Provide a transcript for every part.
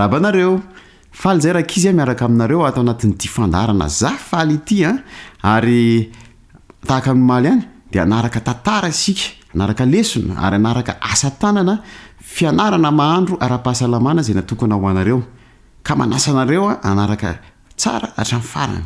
Miarahaba anareo! Faly izay rankizy a miaraka aminareo ato anatin'ity fandaharana Za Faly ity a! Ary tahaka ny omaly ihany dia hanaraka tantara isika, hanaraka lesona ary hanaraka asa tanana fianarana mahandro ara-pahasalamana izay natokana ho anareo. Ka manasa anareo hanaraka tsara hatramin'ny farany.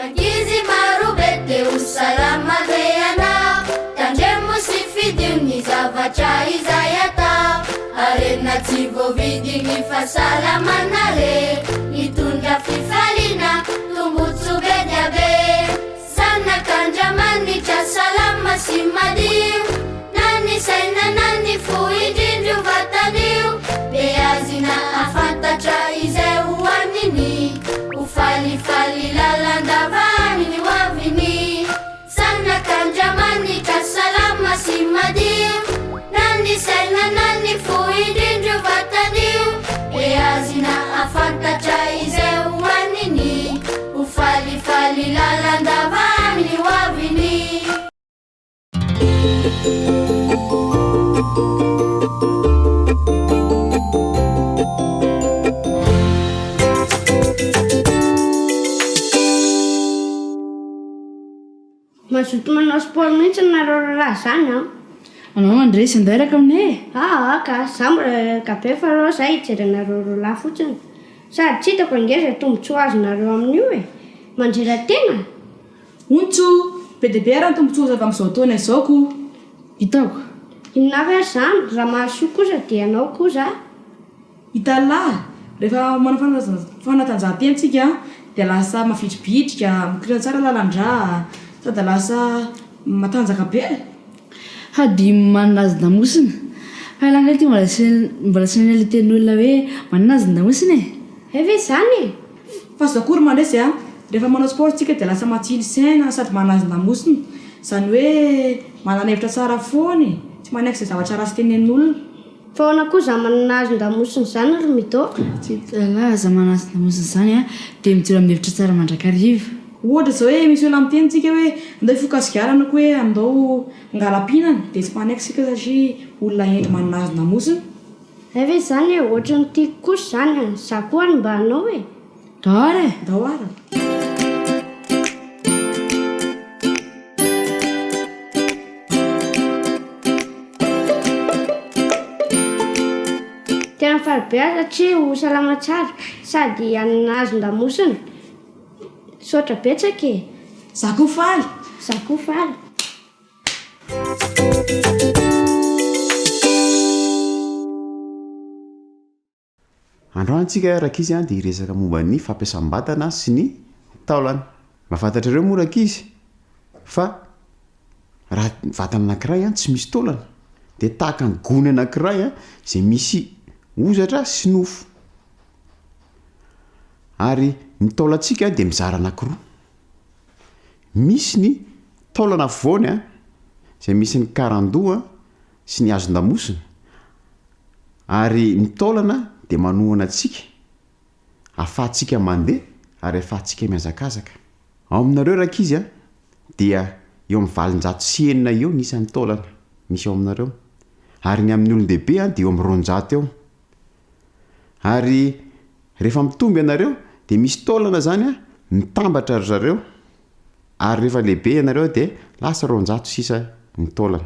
Ankizy marobe te ho salama ve ianao? Tandremo sy fidio ny zavatra izay atao. Harena tsy voavidy ny fahasalamana re. Mitondra fifaliana, tombotsoa be dia be. Zanak'Andriamanitra salama sy madio, na ny saina na ny fo indrindra io vatana io. Beazina hahafantatra izay hohaniny, ho falifaly lalandava amin'ny hoaviny. Zanak'Andriamanitra salama sy madio, na ny saina na ny fo indrindra io vatana io. Beazina hahafantatra izay hohaniny, ho falifaly lalandava amin'ny hoaviny. Mazoto manao sport mihitsy nareo rahalahy zany an! Anao mandresy andeha hiaraka aminay e! Aa ka, za mbola reraka be fa aleo za hijery anareo roalahy fotsiny. Sady tsy hitako ange izay tombotsoa azonareo amin'io e! Mandrera tena? Ontso! Be dia be ary ny tombotsoa azo avy amin'izao taona izao ko! Hitako. Inona avy ary izany? Raha mahasoa kosa dia anao kosa? Hitan'lah, rehefa manao fanatanjahantena tsika dia lasa mavitribitrika, mikoriana tsara lalan-drà, sady lasa matanjaka be. Hadino manana hazon-damosina. Fa ialahy angaha ity mbola tsy mbola tsy naheno ilay tenin'olona hoe manana hazon-damosina e? Hay ve izany e? Fa za koa ry mandresy a! Rehefa manao sport tsika dia lasa matsilo saina sady manana hazon-damosina. Izany hoe manana hevitra tsara foana e! Tsy manaiky izay zavatra ratsy tenenin'olona. Fa ahoana koa izany manana hazon-damosina izany ry Mido? Tsy hitanao aza manana hazon-damosina izany an, dia mijoro amin'ny hevitra tsara mandrakariva. Ohatra izao hoe misy olona miteny tsika hoe andao hifoka sigara na koa hoe andao hangala-pihinana dia tsy manaiky isika satria olona hendry manana hazon-damosina. Hay ve izany e, ohatran'ny tiako kosa izany an, za koa ary mba hanao e. Ndao ary e! Ndao ary. Tena faly be aho satria ho salama tsara sady hanana hazon-damosina. Misaotra betsaka e! Za koa faly! Za koa faly! Androany tsika rankizy dia hiresaka momba ny fampiasam-batana sy ny taolana. Mba fantatrareo moa rankizy fa raha vatana anankiray tsy misy taolana dia tahaka ny gony anankiray izay misy hozatra sy nofo. Ary ny taolantsika dia mizara anankiroa. Misy ny taolana afovoany izay misy ny karandoha sy ny hazon-damosina. Ary ny taolana dia manohana antsika ahafahantsika mandeha ary ahafahantsika mihazakazaka. Ao aminareo rankizy a, dia eo amin'ny 806 eo ny isan'ny taolana misy ao aminareo. Ary ny amin'ny olon-dehibe a dia eo amin'ny 200 eo. Ary rehefa mitombo ianareo dia misy taolana zany a mitambatra ry zareo ary rehefa lehibe ianareo dia lasa 200 sisa ny taolana.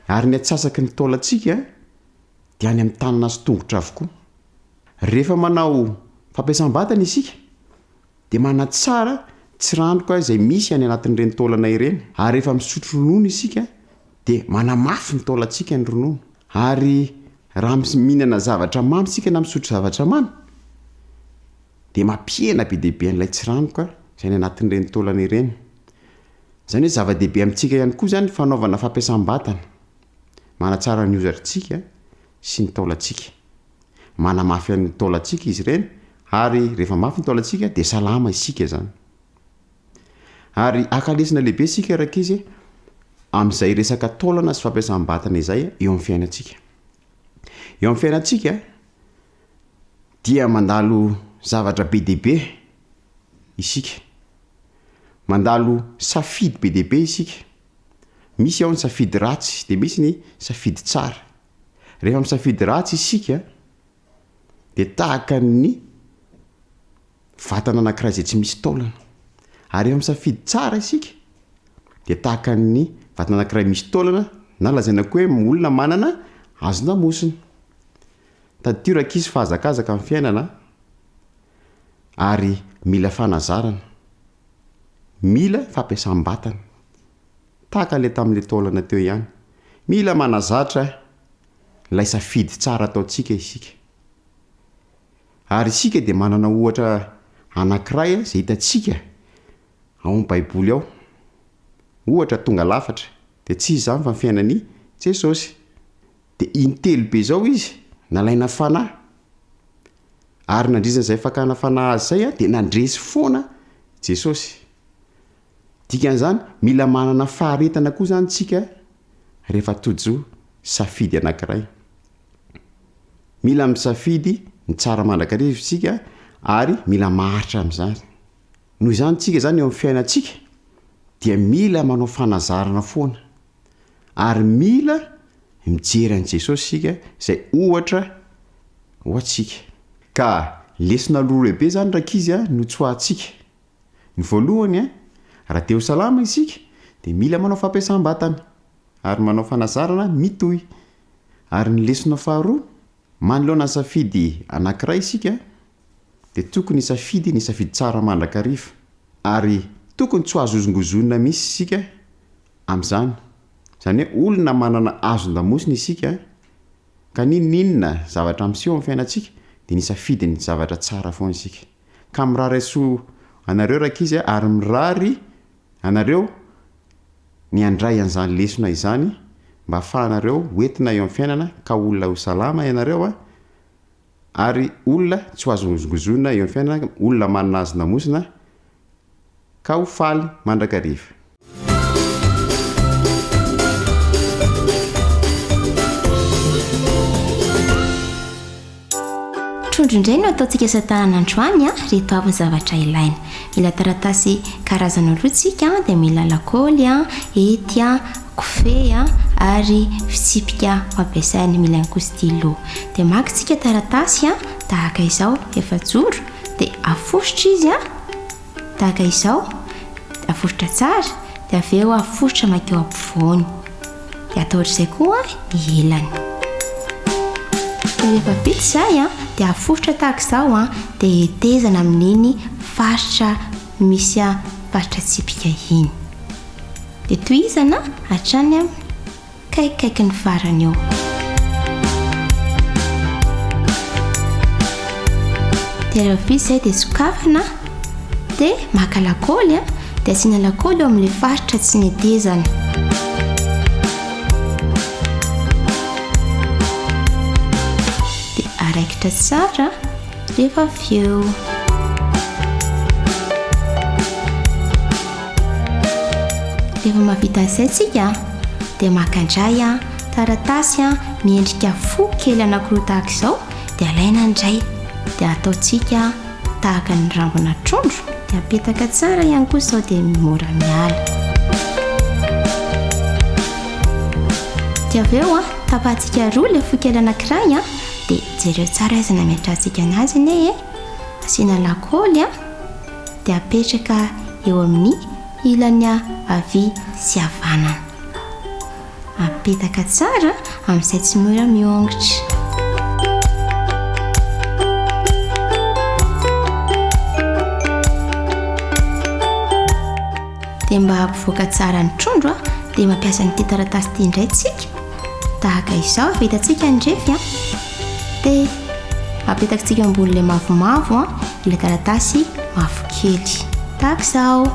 Ary ny antsasaky ny taolantsika dia any amin'ny tanana sy tongotra avokoa. Rehefa manao fampiasam-batana isika dia manatsara tsiranoka izay misy any anatin'ireny taolana ireny. Ary rehefa misotro ronono isika dia manamafy ny taolantsika ny ronono. Ary raha mihinana zavatra mamy isika na misotro zavatra mamy dia mampihena be dia be an'ilay tsiranoka izay any anatin'ireny taolana ireny. Izany hoe zava-dehibe amintsika ihany koa izany ny fanaovana fampiasam-batana. Manatsara ny hozatritsika sy ny taolantsika. Manamafy an'ny taolantsika izy ireny ary rehefa mafy ny taolantsika dia salama isika izany. Ary haka lesona lehibe isika rankizy amin'izay resaka taolana sy fampiasam-batana izay eo amin'ny fiainantsika. Eo amin'ny fiainantsika. Dia mandalo zavatra be dia be isika. Mandalo safidy be dia be isika. Misy ao ny safidy ratsy dia misy ny safidy tsara. Rehefa misafidy ratsy isika dia tahaka ny vatana anankiray izay tsy misy taolana. Ary rehefa misafidy tsara isika dia tahaka ny vatana anankiray misy taolana na lazaina koa hoe olona manana hazon-damosina. Tadidio rankizy fa hazakazaka ny fiainana ary mila fanazarana, mila fampiasam-batana. Tahaka ilay tamin'ilay taolana teo ihany. Mila manazatra ilay safidy tsara ataontsika isika. Ary isika dia manana ohatra anankiray izay hitantsika ao amin'ny Baiboly ao. Ohatra tonga lafatra, dia tsy iza izany fa ny fiainan'i Jesosy. Dia intelo be izao izy nalaina fanahy. Ary nandritra izay fakana fanahy azy izay dia nandresy foana Jesosy. Dikan'izany, mila manana faharetana koa izany tsika rehefa tojo safidy anankiray. Mila misafidy ny tsara mandrakariva isika ary mila maharitra amin'izany. Noho izany tsika izany eo amin'ny fiainantsika dia mila manao fanazarana foana ary mila mijery an'i Jesosy isika izay ohatra ho antsika. Ka lesona roa lehibe izany rankizy a no tsoahantsika. Ny voalohany a, raha te ho salama isika dia mila manao fampiasam-batana ary manao fanazarana mitohy. Ary ny lesona faharoa, manoloana ny safidy anankiray isika dia tokony hisafidy ny safidy tsara mandrakariva ary tokony tsy ho azo hozongozonina mihitsy isika amin'izany. Izany hoe olona manana hazon-damosina isika ka n'inon'inona zavatra miseho amin'ny fiainantsika dia nisafidy ny zavatra tsara foana isika. Ka mirary soa anareo rankizy ary mirary anareo ny handray an'izany lesona izany mba ahafahanareo hoentina eo amin'ny fiainana ka olona ho salama ianareo a, ary olona tsy ho azo hozongozonina eo amin'ny fiainana, olona manana hazon-damosina ka ho faly mandrakariva. Trondro indray no ataontsika asa tanana androany a, reto avy ny zavatra ilaina. Mila taratasy karazana roa tsika dia mila lakaoly a, hety a, kofehy a, ary fitsipika ho ampiasaina, mila ihany koa stylo. Dia maka tsika taratasy a, tahaka izao, efajoro, dia aforitra izy a, tahaka izao, aforitra tsara, dia avy eo aforitra mankeo ampovoany. Dia atao ohatr'izay koa ny elany. Dia rehefa vita izay an, dia aforitra tahaka izao an, dia hetezana amin'iny faritra misy faritra tsipika iny. Dia tohizana hatrany amin'ny Akaikikaiky ny farany eo. Dia rehefa vita izay dia sokafana dia maka lakaoly dia asiana lakaoly eo amin'ilay faritra tsy netezana. Dia araikitra tsara rehefa avy eo. Rehefa mahavita an'izay tsika dia maka indray taratasy miendrika fo kely anankiroa tahaka izao dia alaina indray dia ataontsika tahaka ny rambona trondro dia apetaka tsara ihany koa sao dia mora miala. Dia avy eo tapahantsika roa ilay fo kely anankiray dia jereo tsara aiza no ametrahantsika anazy anie e. Asiana lakaoly dia apetraka eo amin'ny ilany havia sy havanana. Apetaka tsara amin'izay tsy mora miongotra. Dia mba hampivoaka tsara ny trondro dia mampiasa an'ity taratasy ity indray tsika. Tahaka izao, efa hitantsika ny refy. Dia apetakitsika eo ambonin'ilay mavomavo ilay taratasy mavokely. Tahaka izao.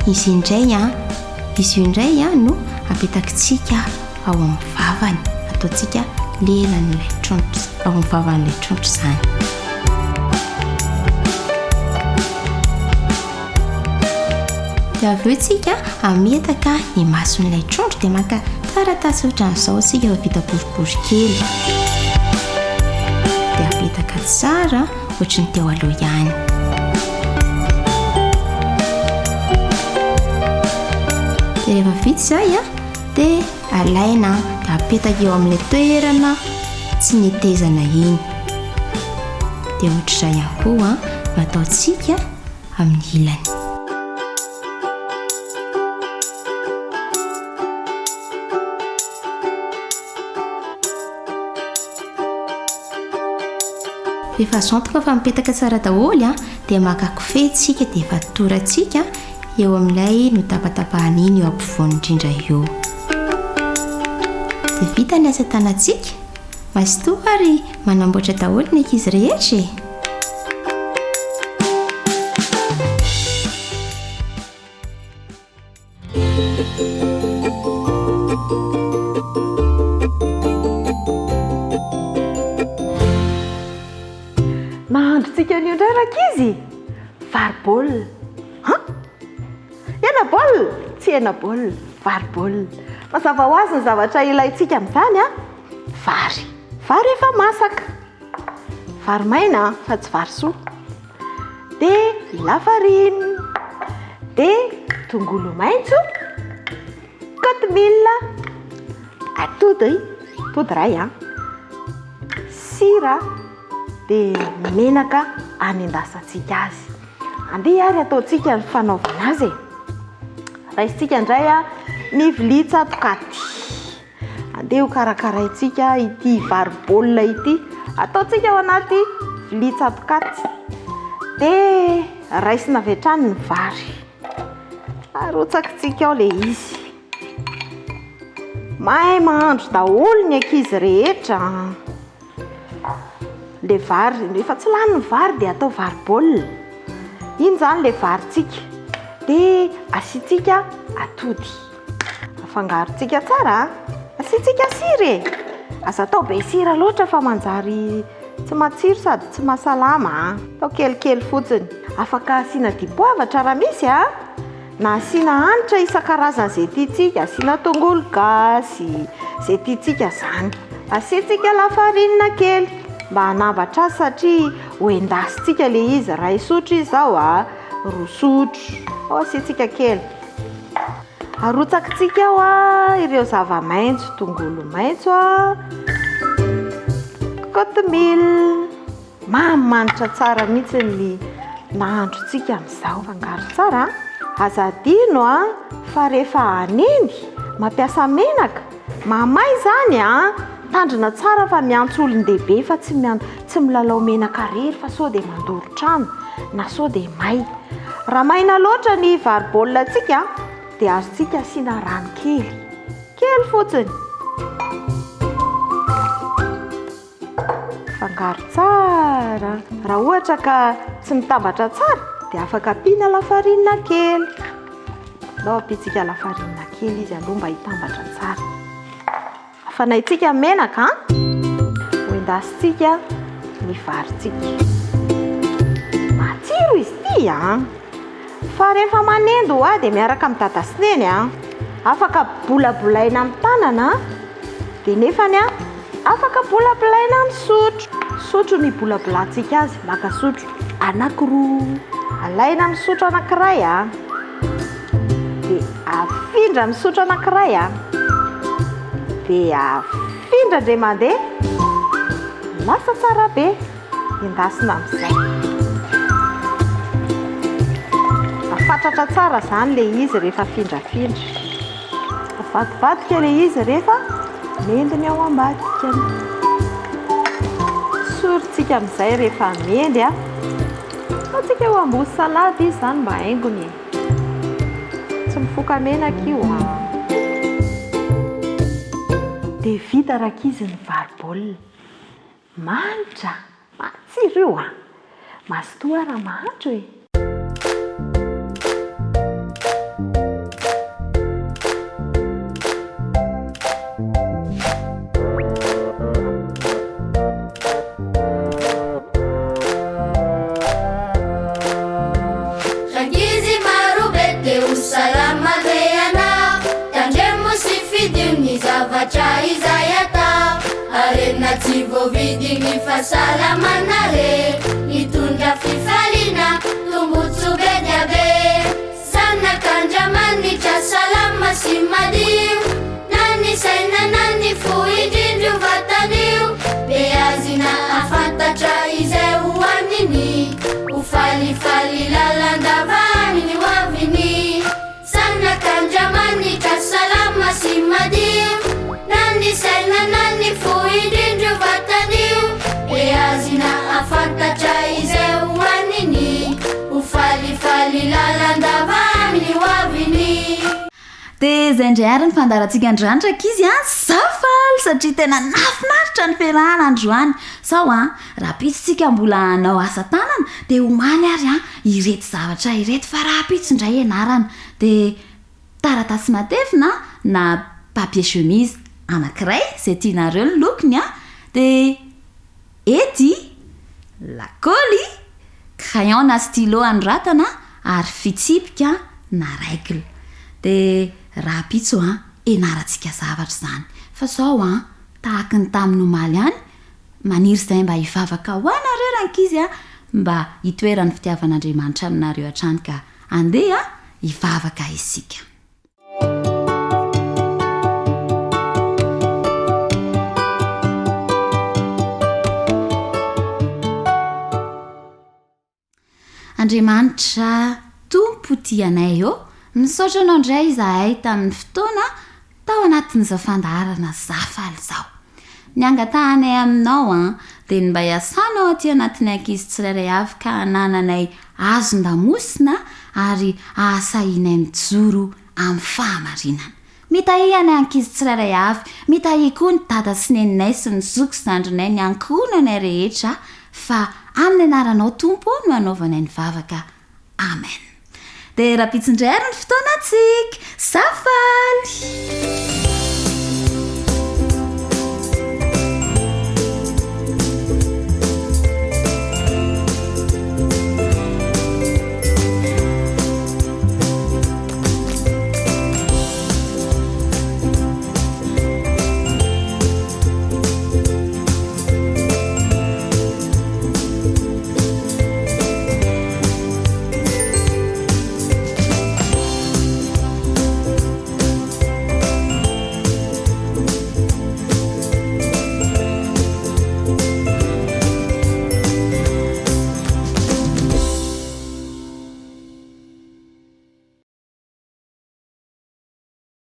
Izy indray an, izy io indray an no apetakitsika ao amin'ny vavany. Ataontsika lelan'ilay trondro, ao amin'ny vavan'ilay trondro izany. Dia avy eo tsika hametaka ny mason'ilay trondro dia maka taratasy ohatran'izao isika efa vita boribory kely. Dia apetaka. tsara ohatry ny teo aloha ihany. Dia rehefa vita izay dia alaina dia apetaka eo amin'ilay toerana tsy netezana iny. Dia ohatr'izay ihany koa no ataontsika amin'ny ilany. Rehefa azo antoka fa mipetaka tsara daholo an, dia maka kofehy tsika dia fatorantsika eo amin'ilay notapatapahana iny eo ampovoany indrindra eo. Dia vita ny asa tanantsika. Mazotoa ary manamboatra daholo ny ankizy rehetra e! Nahandrontsika an'io indray rankizy? Vary baolina. Han? Hena baolina? Tsy hena baolina, vary baolina. Mazava ho azy ny zavatra ilaintsika amin'izany an, vary. Vary efa masaka. Vary maina fa tsy vary soa. Dia lafarine. Dia tongolo maitso, kotomila, atody, atody iray an, sira, dia menaka anendasantsika azy. Andeha ary ataontsika ny fanaovana azy e. Raisintsika indray ny vilia tsatokaty. Andeha ho karakaraintsika ity vary baolina ity. Ataontsika ao anaty vilia tsatokaty. Dia raisina avy hatrany ny vary. Arotsakitsika ao ilay izy. Mahay mahandro daholo ny ankizy rehetra. Ilay vary, rehefa tsy lany ny vary dia atao vary baolina. Iny izany ilay varintsika. Dia asiantsika atody. Afangarontsika tsara a. Asiantsika sira e. Aza atao be sira loatra fa manjary tsy matsiro sady tsy mahasalama a. Atao kelikely fotsiny. Afaka asiana dipoavatra raha misy a. Na asiana hanitra isan-karazany izay tiantsika, asiana tongolo gasy, izay tiantsika izany. Asiantsika lafarinina kely mba hanambatra azy satria ho endasintsika ilay izy, iray sotro izy izao a, roa sotro, ao asiantsika kely. Arotsakitsika ao a ireo zava-maitso, tongolo maitso a, kotomila. Manimanitra tsara mihitsy ny nahandrontsika amin'izao. Afangaro tsara a. Aza adino a fa rehefa hanendy mampiasa menaka, mahamay izany a. Tandrina tsara fa miantso olon-dehibe fa tsy tsy milalao menaka irery fa sao dia mandoro trano na sao dia may. Raha maina loatra ny vary baolina antsika dia azontsika asiana rano kely, kely fotsiny. Afangaro tsara. Raha ohatra ka tsy mitambatra tsara dia afaka ampiana lafarinina kely. Andao ampiantsika lafarinina kely izy aloha mba hitambatra tsara. Afanaintsika ny menaka an. Hoendasintsika ny varintsika. Matsiro izy ity an. Fa rehefa manendy hoa dia miaraka amin'i dada sy neny an. Afaka bolabolaina amin'ny tanana an. Dia nefany an, afaka bolabolaina amin'ny sotro. Sotro ny ibolabolantsika azy, maka sotro anankiroa. Alaina amin'ny sotro anankiray an. Dia afindra amin'ny sotro anankiray an. Dia afindra indray mandeha. Lasa tsara be. Endasina amin'izay. Afatratra tsara izany ilay izy rehefa afindrafindra. Avadibadika ilay izy rehefa mendy ny ao ambadikany. Sorintsika amin'izay rehefa mendy a. Ataontsika eo ambony salady izy izany mba haingony e. Tsy mifoka menaka io a. Dia vita rankizy ny vary baolina. Manitra! Matsiro io a! Mazotoa raha mahandro e! Rankizy marobe te ho salama ve ianao? Tandremo sy fidio ny zavatra izay atao. Harena. Harena tsy voavidy ny fahasalamana re Mitondra fifaliana, tombotsoa be dia be Zanak'Andriamanitra salama sy madio Na ny saina na ny fo indrindra io vatana io Beazina hahafantatra izay hohaniny Ho falifaly lalandava amin'ny hoaviny Zanak'Andriamanitra salama sy madio Na ny saina na ny fo indrindra io vatana io Beazina hahafantatra izay hohaniny Ho falifaly lalandava amin'ny hoaviny. Dia izay indray ary ny fandaharantsika androany rankizy a! Za faly satria tena nahafinaritra ny fiarahana androany. Sao an, rahampitso tsika mbola hanao asa tanana dia omany ary an ireto zavatra ireto fa rahampitso indray ianarana. Dia taratasy matevina na papier chemise anankiray izay tianareo ny lokony an, dia Hety, lakaoly, crayon na stylo anoratana ary fitsipika na règle. Dia rahampitso an, ianarantsika zavatra izany. Fa izao an, tahaky ny tamin'ny omaly ihany, maniry izahay mba hivavaka ho anareo rankizy an, mba hitoeran'ny fitiavan'Andriamanitra aminareo hatrany ka andeha hivavaka isika. Andriamanitra Tompo tia anay ô, misaotra Anao indray izahay tamin'ny fotoana tao anatin'izao fandaharana Za Faly izao. Ny angatahanay aminao an, dia ny mba hiasanao aty anatin'ny ankizy tsirairay avy ka hanananay hazon-damosina ary hahasahianay mijoro amin'ny fahamarinana. Mitahia anay ankizy tsirairay avy, mitahia koa ny dada sy neninay sy ny zoky sy zandrinay, ny ankohonanay rehetra fa amin'ny anaranao Tompo ô no anaovanay ny vavaka. Amen. Dia rahampitso indray ary ny fotoanantsika. Za faly!